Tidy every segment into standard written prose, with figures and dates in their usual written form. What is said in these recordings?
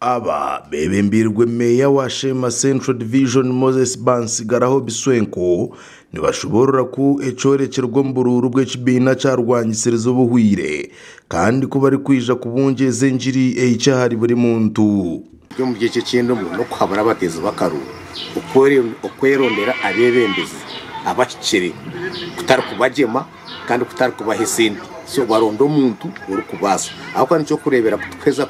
Aba beebembeirwe Meeya wa Sheema Central Division Moses Bansigaraho Biswenko nibashoboorora ku ekyorekirwe omu buruuru bw'ekibiina kyarwangisiriza obuhwire kandi ku barikwija kubungyeza engiri ehikye ahari buri muntu. Omuri eki ekindi omwe n'okuhabura abateezi b'akaruuru okwerondera abeebembezi abahikire kutari kubagyema kandi kutari kubaha esente. So baronde omuntu orikubaasa ahabw'okuba nikyokureebera ku turikuheza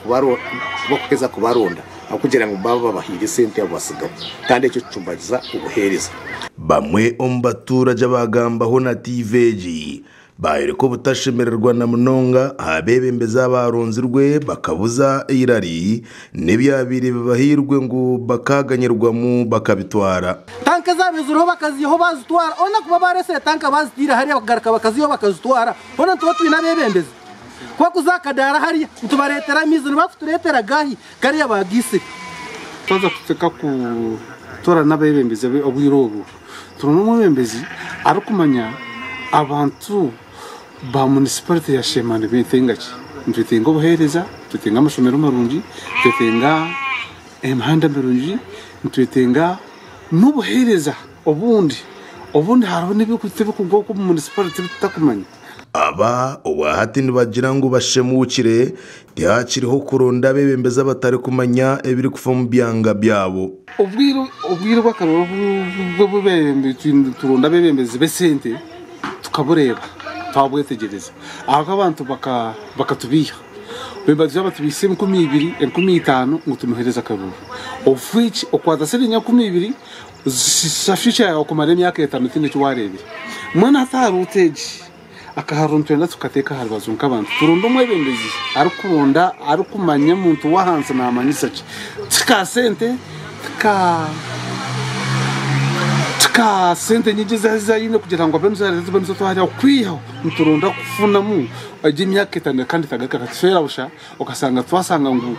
kubaronda ahabw'okugira ngu nibaba babahaire esente babatsigaho kandi ekyo kicumbagiza obuheereza. Bamwe omu batuuragye abaagambaho na tiivi egi Baayoreka obutashemererwa na munonga aha beebembezi abaaronzirwe bakabuza eirari n'ebyabaire bibahairwe ngu bakaaganyirwamu bakabitwara. Tanka ezaabaire ziriho bakaziihaho baazitwara, hoona kuba baareetsire tanka baazitaire hariya bakagaruka bakaziihaho bakazitwara, hoona nituba twine abeebembezi. Ku barikuza aha kadaara hariya nitubareetera amaizi, nibakutureetera gaahi gariya baagaitsire. Twaza kuteeka kutoorana abeebembezi obwire obu, Turonde omwebembezi arikumanya abantu ba munisiparite ya Sheema nibetenga ki. Nitwetenga obuheereza, nitwetenga amashomero marungi, nitwetenga emihanda mirungi, nitwetenga n'obuheereza obundi. Obundi hariho n'ebirikugwa omu munisiparite ebi tutakumanya. Aba obwahati nibagira ngu bashemuukire, tihakiriho kuronda abeebembezi abatarikumanya ebirikufa omu byanga byabo. Obwire obwire bw'akaruru obu nituronda abeebembezi b'esente tukabureeba twabwetegyereza ahabw'okuba abantu bakatubeiha nibagira batubeihisa 2000, 5000 ngu tumuheereze akaruru of which okwata siringi 2000 Zisisa future yawe kumara emyaka etano tihaine eki wareebire. Mbwenu hati aha route egi akaharuro nitwenda tukateeka aha rubaju nk'abantu turonde omwebembezi arikuronda arikumanya omuntu w'ahansi namanyisa ki. Ti ka sente ti ka ti ka sente nyingi ezi aine kugira ngu abe nizo twaryaho kwihaho nituronda kufunamu egi emyaka etano kandi etagaruka ekatufeera busha. Okasanga twasanga ngu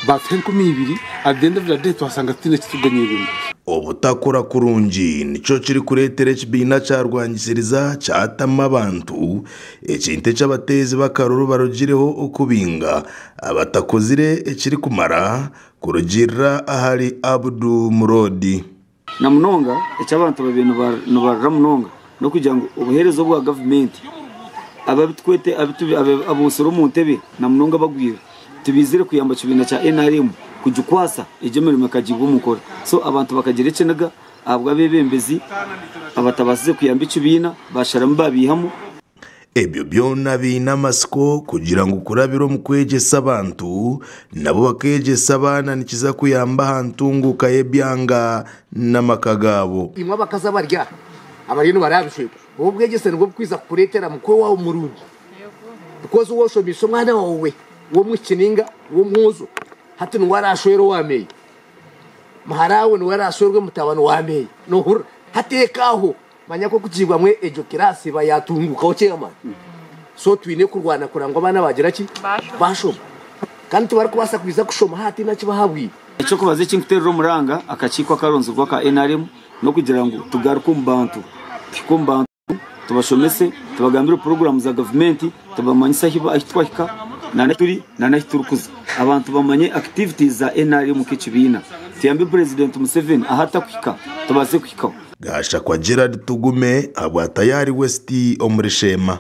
batuha 2000 at the end of the day twasanga tutaine eki tuganyiiremu. Obutakora kurungi nikyo kirikureetera ekibiina kya rwangisiriza kyatama abantu, ekintu eki abateezi b'akaruru barugireho okubinga abatakozire ekirikumara kurugiirira ahari Abdu Muroodi. Na munonga eki abantu babaire nibarira munonga n'okugira ngu obuheereza obwa gavumenti ababitwete aboosire omu ntebe na munonga abagwire tibaizire kuyamba kibiina kya NRM kugikwasa egyo emirimo ekagiibwa omu nkora. So abantu bakagira ekiniga ahabw'abeebembezi abatabaasize kuyamba ekibiina baasharamu baabiihamu. Ebyo byona biine amatsiko kugira ngu kurabira omu kwegyesa abantu, nabo bakeegyesa abaana nikiza kuyamba aha ntunguuka y'ebyanga n'amaka gaabo. Imwe abakazi abari aha abariyo nibareeba bishwekwa, obu obwegyese nibwo burikwija kukureetera mukwe waawe murungi because waaba oshomeise omwana waawe w'omwishiki nainga w'omwojo hati niwe araashwere owa meeya, muhara waawe niwe araashwerwe mutabani wa meeya, noohurira? Hati eka aho Manya ku okugiibwamu egyo kiraasi eba yaatunguukaho chairman. So twine kurwana kureba ngu abaana baagira ki? Baashoma. Kandi tibarikubaasa kwija kushoma haataine akibahabwire. Eky'okubaza eki nkuteerera omuranga akakiiko akaronzirwe aka nrm n'okugira ngu tugaruke omu bantu, tuhike omu bantu tubashomese, tubagambire puroguraamu za gavumenti, tubamanyise ahu twahika nana ahu turi nana ahu turikuza. Abantu bamanye activities za nrm nk'ekibiina. Tuyambe Purezidenti Museveni ahu atakuhika tubaase kuhikaho. Gashakwa Gerald Tugume ahabwa Tayari West omuri Sheema.